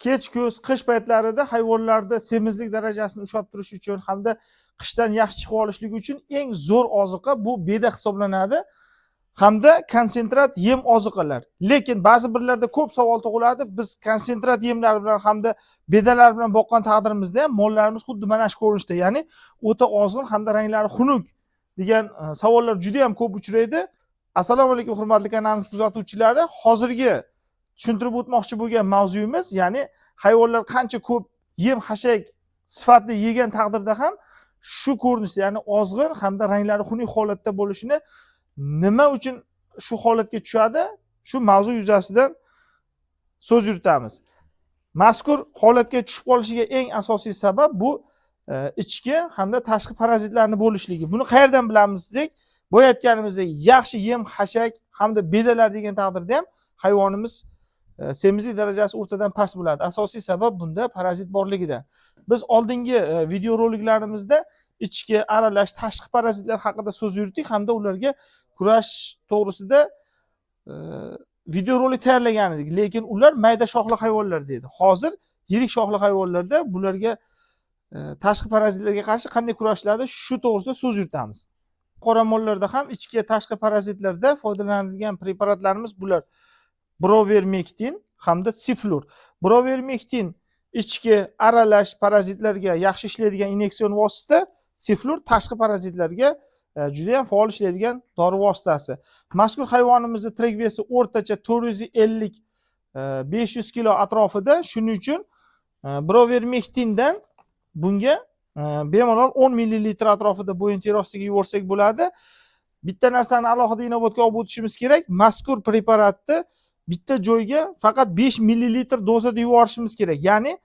Kech kuz, qish paytlarida hayvonlarda semizlik darajasini ushlab turish uchun hamda qishdan yaxshi chiqib olishligi uchun eng zo'r oziqa bu beda hisoblanadi hamda konsentrat yem oziqalar. Lekin ba'zi birlarda ko'p savol tug'iladi. Biz konsentrat yemlar bilan hamda bedalar bilan boqqan taqdirimizda ham mollarimiz xuddi mana shu ko'rinishda, ya'ni o'ta ozg'in hamda ranglari xunuk degan savollar juda ham ko'p uchraydi. Assalomu alaykum hurmatli kanalimiz kuzatuvchilari. Hozirgi tushuntirib o'tmoqchi bo'lgan mavzuyimiz, ya'ni hayvonlar qancha ko'p yem xashak sifatli yegan taqdirda ham shu ko'rinishda, ya'ni ozg'in hamda ranglari xunuk holatda bo'lishini nima uchun shu holatga tushadi, shu mavzu yuzasidan so'z yuritamiz. Mazkur holatga tushib qolishiga eng asosiy sabab bu ichki hamda tashqi parazitlarni bo'lishligi. Buni qayerdan bilamiz desak, boya aytganimizdek yaxshi yem xashak hamda bedalar degan taqdirda ham hayvonimiz semizlik darajasi o'rtadan past bo'ladi. Asosiy sabab bunda parazit borligida. Biz oldingi videoroliklarimizda ichki, aralash, tashqi parazitlar haqida so'z yuritdik hamda ularga kurash to'g'risida videorolik tayyorlagan edik. Lekin ular mayda shoxli hayvonlar dedi. Hozir yirik shoxli hayvonlarda bularga tashqi parazitlarga qarshi qanday kurashiladi, shu to'g'risida so'z yuritamiz. Qoramollarda ham ichki, tashqi parazitlarda foydalaniladigan preparatlarimiz bular: Brovermektin hamda Siflur. Brovermektin ichki, aralash parazitlarga yaxshi ishlaydigan inyeksion vosita, Siflur tashqi parazitlarga juda ham faol ishlaydigan dori vositasi. Mazkur hayvonimizni tirik vesi o'rtacha 450 500 kilo atrofida. Shuning uchun Brovermektindan bunga bemalol 10 millilitr atrofida bo'yin teri ostiga yuborsak bo'ladi. Bitta narsani alohida inobatga olib o'tishimiz kerak. Mazkur preparatni bitta joyga faqat 5 millilitr dozada yuborishimiz kerak. Ya'ni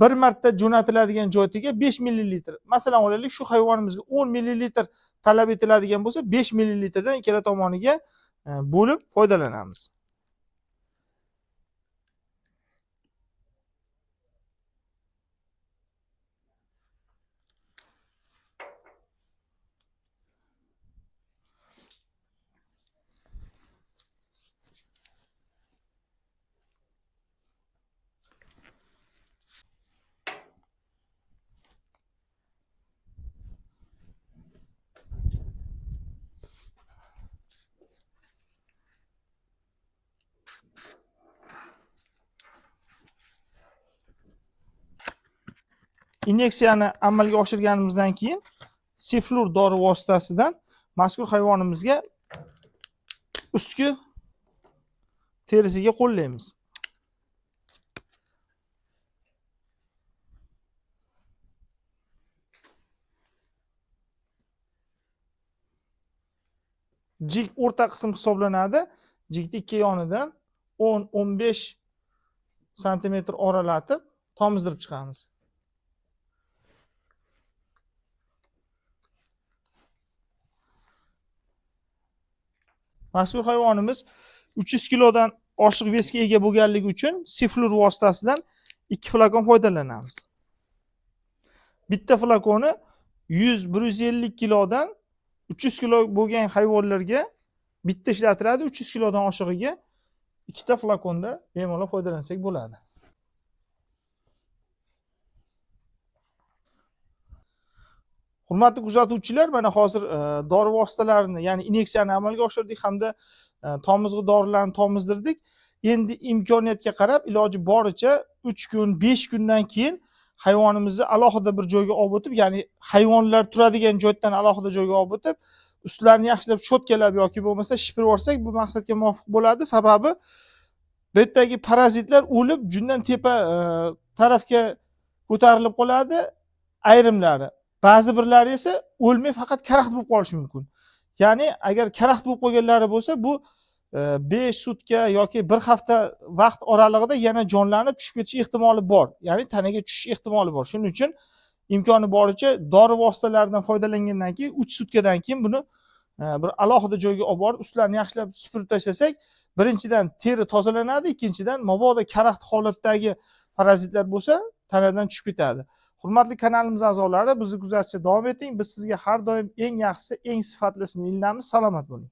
bir marta jo'natiladigan joyga 5 millilitr. Masalan, olaylik, shu hayvonimizga 10 millilitr talab etiladigan bo'lsa, 5 millilitrdan ikkala tomoniga bo'lib foydalanamiz. Inyeksiyani amalga oshirganimizdan keyin Siflur dori vositasidan mazkur hayvonimizga ustki terisiga qo'llaymiz. Jik o'rta qism hisoblanadi. Jikni ikki yonidan 10-15 santimetr oralatib tomizdirib chiqamiz. Mazkur hayvonimiz 300 kilodan oshiq vesga ega bo'lganligi uchun Siflur vositasidan 2 flakon foydalanamiz. Bitta flakoni 100-150 kilodan 300 kilo bo'lgan hayvonlarga bitta ishlatiladi, 300 kilodan oshig'iga ikkita flakonda bemalol foydalansak bo'ladi. Hurmatli kuzatuvchilar, mana hozir dori vositalarini, ya'ni inyeksiyani amalga oshirdik hamda tomizg'i dorilarni tomizdirdik. Endi imkoniyatga qarab iloji boricha 3 kun, 5 kundan keyin hayvonimizni alohida bir joyga olib o'tib, ya'ni hayvonlar turadigan joydan alohida joyga olib o'tib, ustlarini yaxshilab cho'tkalab yoki bo'lmasa shipirib yuborsak, bu maqsadga muvofiq bo'ladi. Sababi bu yerdagi parazitlar o'lib, jundan tepa tarafga ko'tarilib qoladi ayrimlari. Ba'zi birlari esa o'lmay faqat karaxt bo'lib qolishi mumkin. Ya'ni agar karaxt bo'lib qolganlari bo'lsa, bu 5 sutka yoki 1 hafta vaqt oralig'ida yana jonlanib tushib ketish ehtimoli bor. Ya'ni tanaga tushish ehtimoli bor. Shuning uchun imkoni boricha dori vositalaridan foydalangandan keyin 3 sutkadan keyin buni bir alohida joyga olib borib, ustlarini yaxshilab supurib tashlasak, birinchidan teri tozalanadi, ikkinchidan mabodo karaxt holatdagi parazitlar bo'lsa, tanadan tushib ketadi. Hurmatli kanalimiz a'zolari, bizni kuzatishda davom eting. Biz sizga har doim eng yaxshisi, eng sifatlisini ilinamiz. Salomat bo'ling.